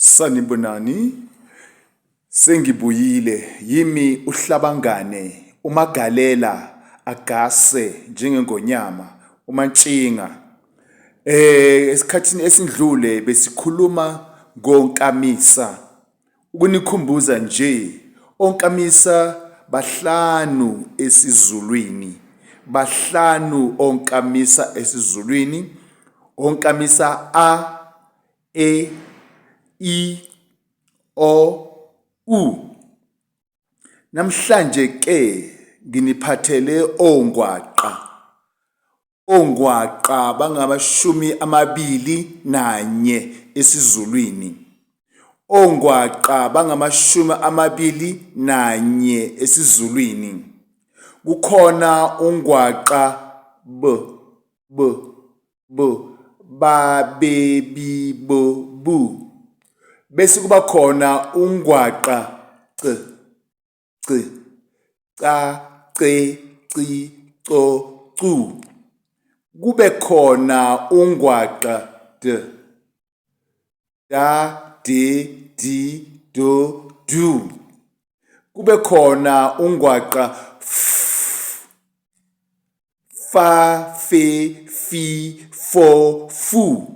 Sanibonani, sengibuyile yimi uHlabangane uMagalela agase njengengonyama uMantshinga. Esikhathini esindlule besikhuluma ngonkamisa. Ukunikhumbuza nje, onkamisa bahlanu esiZulwini. Bahlanu onkamisa esiZulwini. Onkamisa a, e, i, o, u. Namhlanje ke nginiphathele ongwaqa. Ongwaqa bangamashumi amabili nanye esiZulwini. Ongwaqa bangamashumi amabili nanye esiZulwini. Kukhona ungwaqa b, b, b, ba, be, bi, bo, bu. Bese kuba khona ungwaqa c, c, ca, ce, ci, co, cu. Kube khona ungwaqa d, da, de, di, do, du. Kube khona ungwaqa f, fa, fe, fi, fo, fu.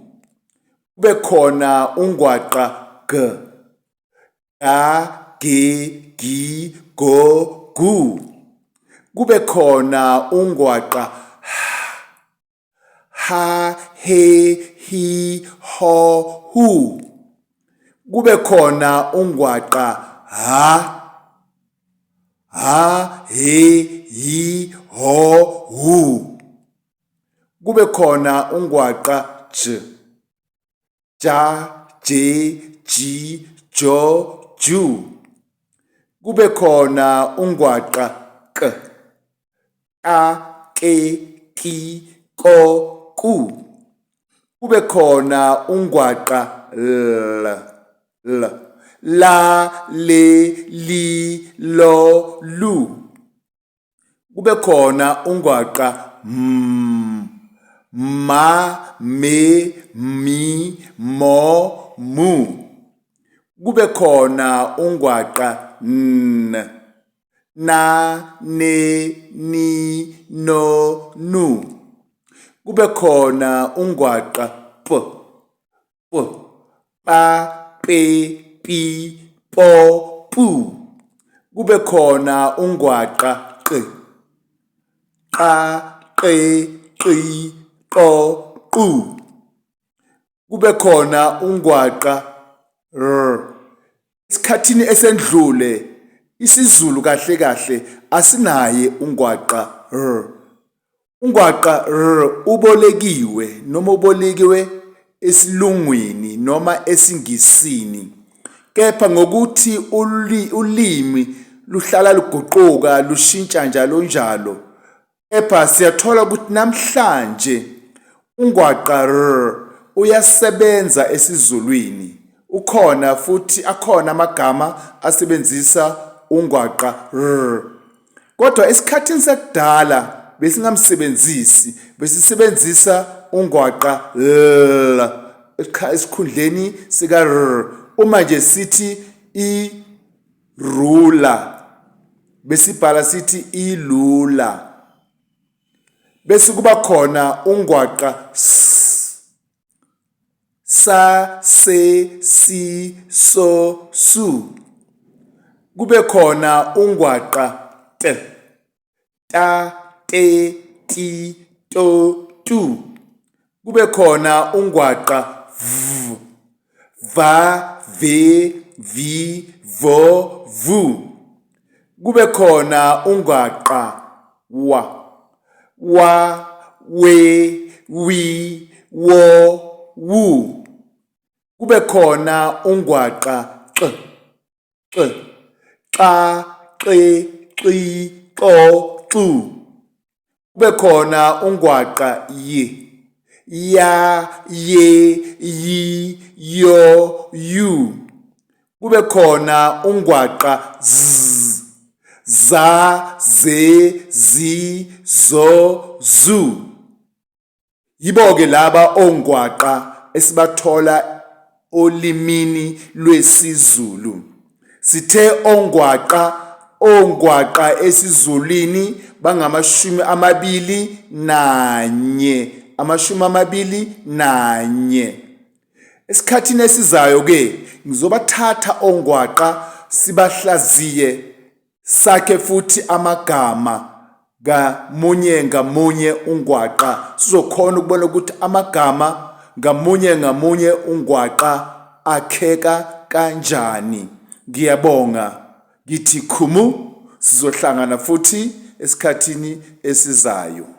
Kube khona ungwaqa g, ga, ge, gi, go, gu. Kube khona ungwaqa h, ha, he, hi, ho, hu. Kube khona ungwaqa ha, ha, he, hi, ho, hu. Kube khona ungwaqa j, ja, je, ji, jo, ju. Kube khona ungwaqa k, ka, ke, ki, ko, ku. Kube khona ungwaqa l, l, la, le, li, lo, lu. Kube khona ungwaqa m, ma, me, mi, mo, mu. Kube khona ungwaqa n, na, ne, ni, no, nu. Kube khona ungwaqa p, p, pa, pe, pi, po, pu. Kube khona ungwaqa q, qa, qe, qi, qo, qu. Kube khona ungwaqa r. Esikhathini esendlule isiZulu kahle kahle asinaye ungwaqa r. Ungwaqa r ubolekiwe noma ubolekiwe esilungwini noma esiNgisini. Kepha ngokuthi ulimi luhlala luguquka lushintsha njalo njalo, Kepha siyathola ukuthi namhlanje ungwaqa r uyasebenza esiZulwini. Ukhona futhi akhona amagama asebenzisa ungwaqa r. Kodwa esikhathini sakudala besingamsebenzisi, besisebenzisa ungwaqa l esikhundleni sika r. Uma nje sithi i ruler besibhala sithi ilula bese kuba khona ungwaqa s sa se si so su kube khona ungwaqa t ta te ti to tu kube khona ungwaqa v va ve vi vo vu kube khona ungwaqa wa wa we wi wo wu kube khona ungwaqa x x xa xe xi xo xu kube khona ungwaqa y ya ye yi yo yu kube khona ungwaqa z za ze zi zo zu. Yibo-ke laba ongwaqa esibathola olimini lwesiZulu. Sithe ongwaqa ongwaqa esiZulwini bangamashumi amabili nanye, 21. Esikhathini esizayo ke ngizobathatha ongwaqa sibahlaziye sakhe futhi amagama ngamunye ngamunye ungwaqa sizokhona ukubona ukuthi amagama ngamunye ngamunye ungwaqa akheka kanjani. Ngiyabonga ngithi khumu sizohlangana futhi esikhathini esizayo.